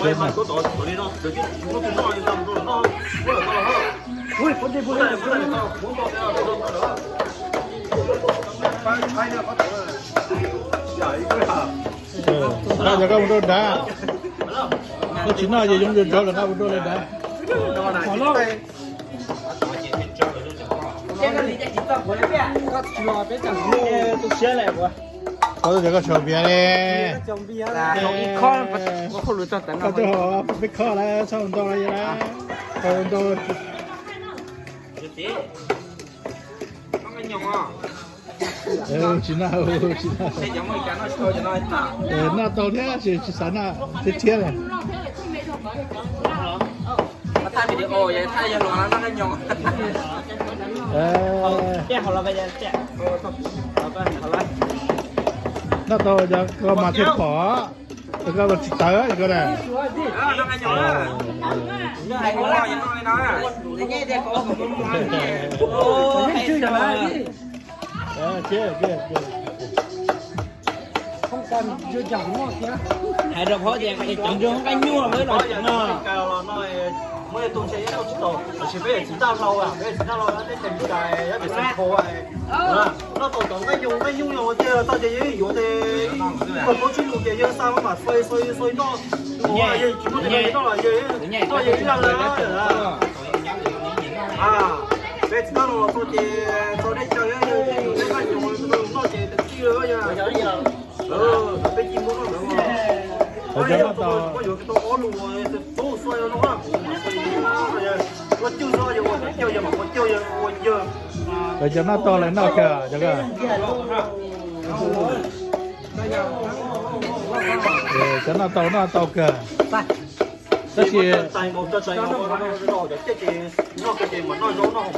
Noj cov koj mus rau dav. Koj tsis noj ces zoo zoo lawm, noj mus rau dav. Koj cov koj sau piav li. Koj cov peb khob lawm, txhob ntau lawm, ntau. Tsis noj, tsis noj. Noj tau thiab tsis xav noj thiab thiab li. Noj tau koj mas thiaj pom, koj tsis tawv koj na. Hais rau phauj tias cov ntswg nqaij nyuaj lawm los no. Muab tus ntshe ib tug tsis tau, tiam sis peb txiv ntaj hlau, peb txiv ntaj hlau teb chaws Meskas, yog pem Xeev Khuam, noj tau cov nqaij nyuj, nqaij nyuj yog ua tiag toj ces yog yuav tes, ib qho plaub tsib lus ces yawg xa maj mam xuai xuai xuai noj, yawg tsis muaj tes noj los yawg noj yawg ib leeg lawm. Peb txiv ntaj hlau los txog ces txog dej caw yawg noj ces txij lawm. Peb ci muab noj ntawd, muab yuav tau ob lus, tub xuai no, ua cwj xwb, yog ua cwj yog mas ua cwj yog ua yawg. Cov noj tau lawm noj kawg cov. Cov noj tau noj tau kawg. Tab sis cov no kom ua dab tsi, nws zoo noj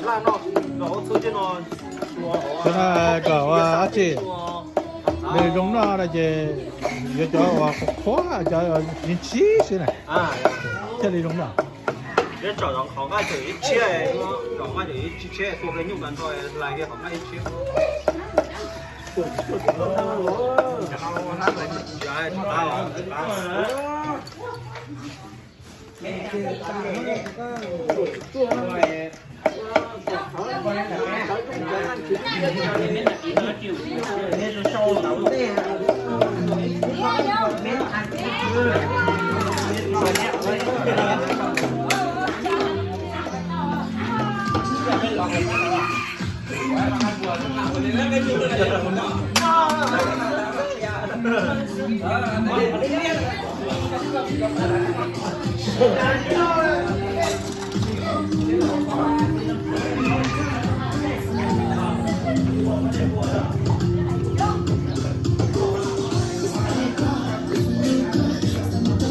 no ces yuav cov uas qhuav qhuav, cov yeej tsib xwb na, thiaj li zoo noj. Ib tsis rov qab no. Kaum plaub, lub no yog kaum, lub no yog ib kaum,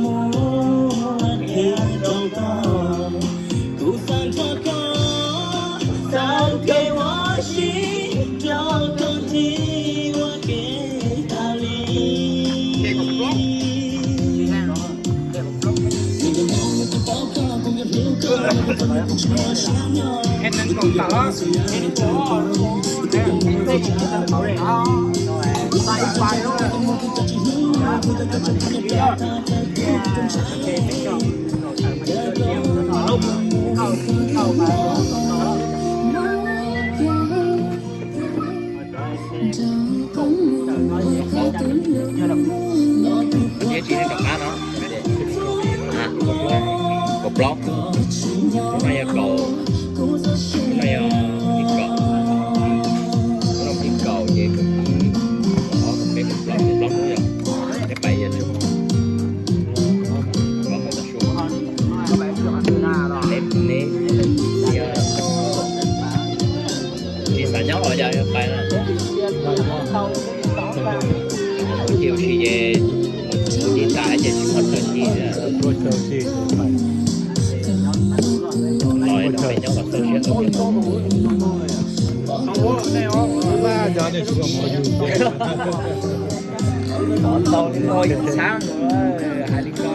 lub no ib kaum ces kaum ib, kaum ob, kaum peb, kaum plaub, kaum plaub hnub yog, peb pais yog tsib hmo, plaub hmo tav su, peb ne, tsis xav nyob los yog pais na. Ua si ces ua si tas ces tsis muaj chaw ci. Los peb nyob los txog siab. Tau li no ib tsab hais li ko.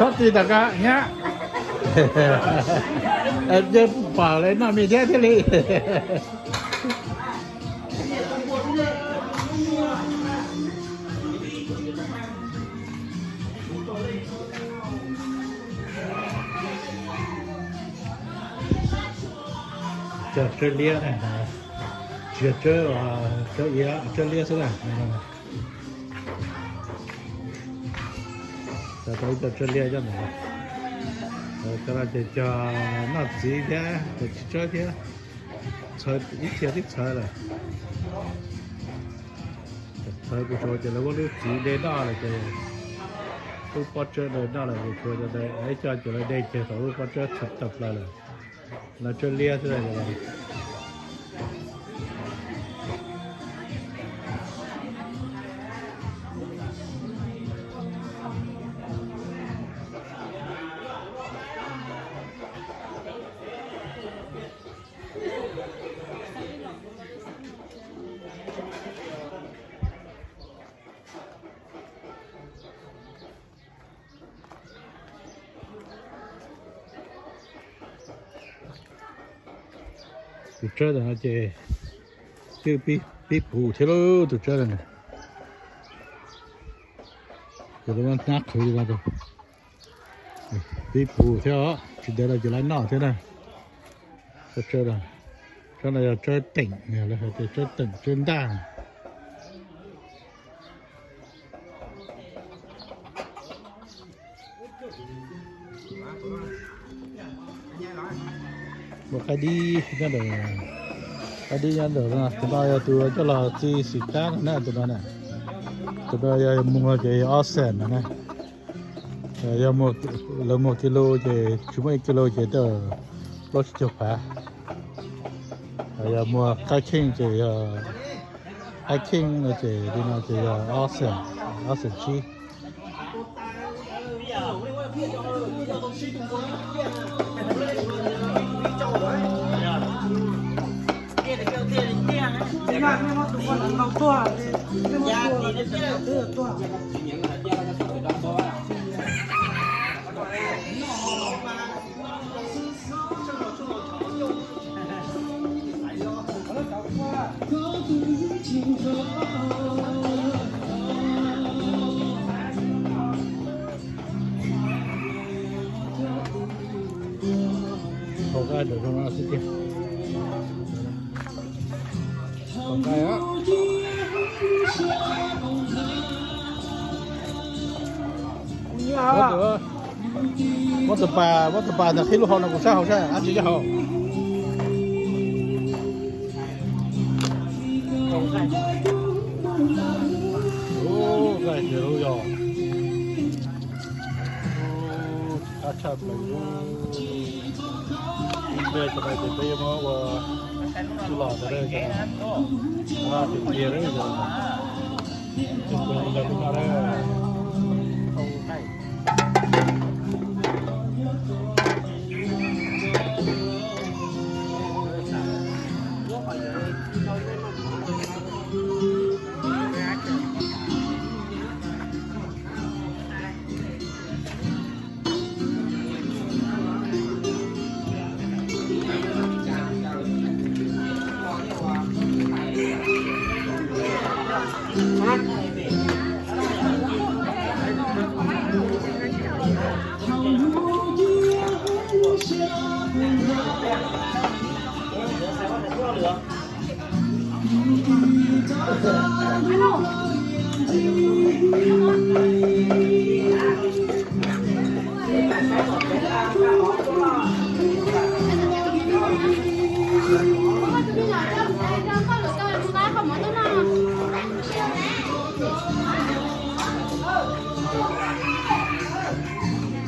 Txhob tis tom qab nyab. Yeej pom lawv noj me thiab thiaj li. Cov tsawb liab, tsis yog tsawb, tsawb liab xwb na. Cov tau ib co tsawb liab coj ntawd. Cov no ces cog noj txiv thiab, cog tsis tsawb thiab. Txhawv ib txhia twb txhawv lawm. Txhawv puas tsuav ces lawv muab lub txiv de noj lawm ces lub pob tsawb de noj lawm ces tsuav cov ntawd ib co ces lawv de kiag thaum lub pob tsawb txhawv tawm plaws lawm. Lawv tsawb liab xwb. Tus tsawb ntawm no ces twb pib puv thiab lauj, tus tsawb ntawm no. Ces lawv muab hnab qhwv li no, pib puv thiab os, tsis ntev lawm ces lawv noj thiab na. Tsawb, tsawb no yog tsawb teem, lawv hais tias tsawb teem tsawb ntaj. Muaj qaib dib nyob ntawm, qaib dib nyob ntawm no, tus no yog tus coj los txi xim kab no na, tus no na. Tus no yog muag ces yog ob xees no na. Yog lawv muag kis lus ces tsis muaj ib kis lus ces tau plaub tsib caug phav. Yog muag qaib kheej ces yog, qaib kheej no ces li no ces yog ob xees, ob xees tsib. Hau nqaij ntawm no xwb tiag. Hau nqaij. Muab tus pas, muab tus pas ntawd qhib lub hau no kuv saib hau saib dab tsi coj hau. Nqaij tiag lauj yog. Qab tshaj plaws. Ib pliag tom no ces peb yuav muab ua tsuj lom ntawd, ua tiag tiag lawm.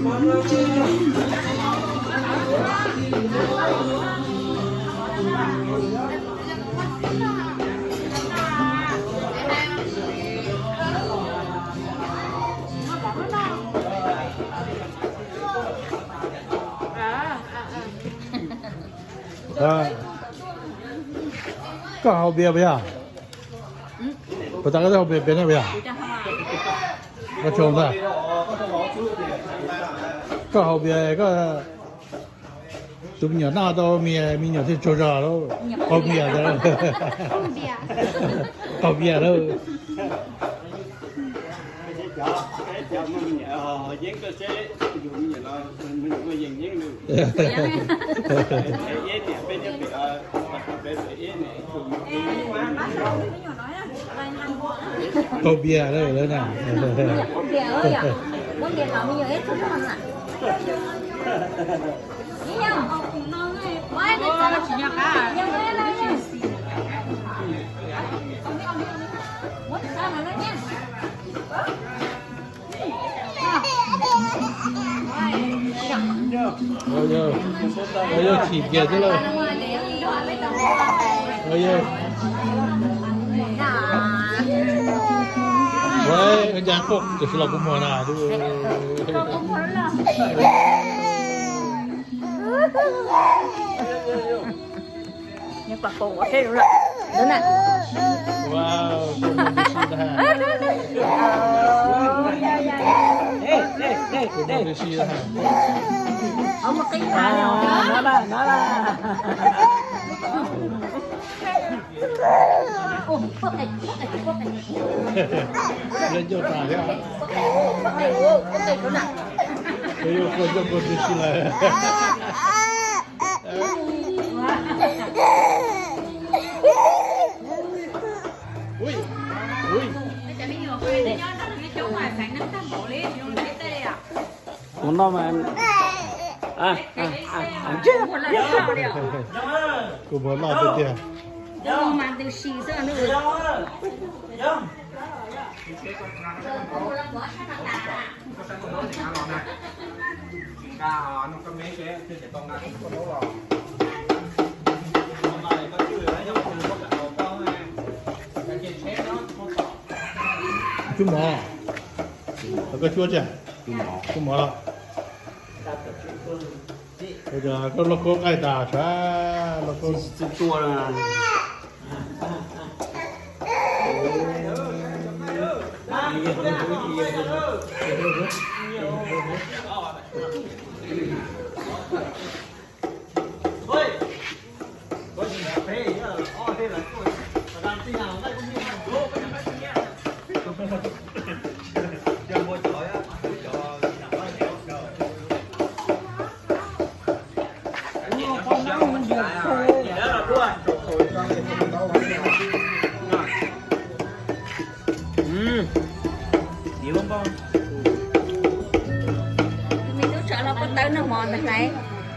Koj haus npias puas yog? Puas tas koj twb haus npias no puas yog? Koj tsis haus ntag. Koj haus npias koj, tus me nyuam noj tau me, me nyuam thiaj tsaug zog lauj. Qaug npias ntag lauj. Qaug npias lauj. Qaug npias lawm lawm na. Yog chim kiag xwb lauj. Ua cas quaj tam sim los kuv muag na. Leej ncauj tas thiab. Leej ncauj quaj ncauj quaj tib si lawm. Kuv no mas, kuv muab noj tiag tiag. Cub mov, koj cuab tsi? Cub mov los. Koj lauj kaub qaij tas sab lauj kaub.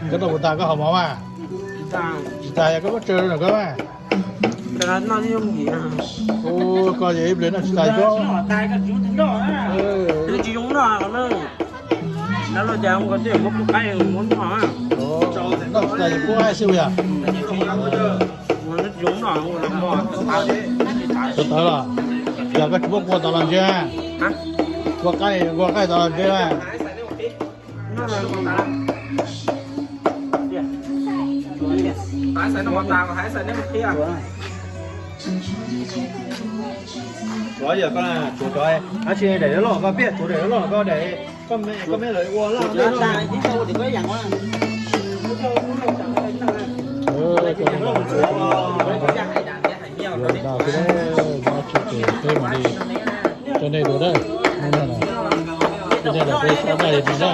Koj noj puas tas koj haus mov mas? Tsis tas yog koj muab tsawg rau koj mas. Ua koj yog ib pliag noj tsis tas koj. Noj tsis tas yog koj xwb yog. Tawv tawv los, yog koj tsis muab kua tas los ntseb. Kua qaij, kua qaij tas los ntseb. Tsov yog koj, tsov, tsov, ab tsi daim loj koj pib, tsov daim loj koj daim, koj me lawv ua laj. Tso nej tus dawb, nej los peb sab daj li no na.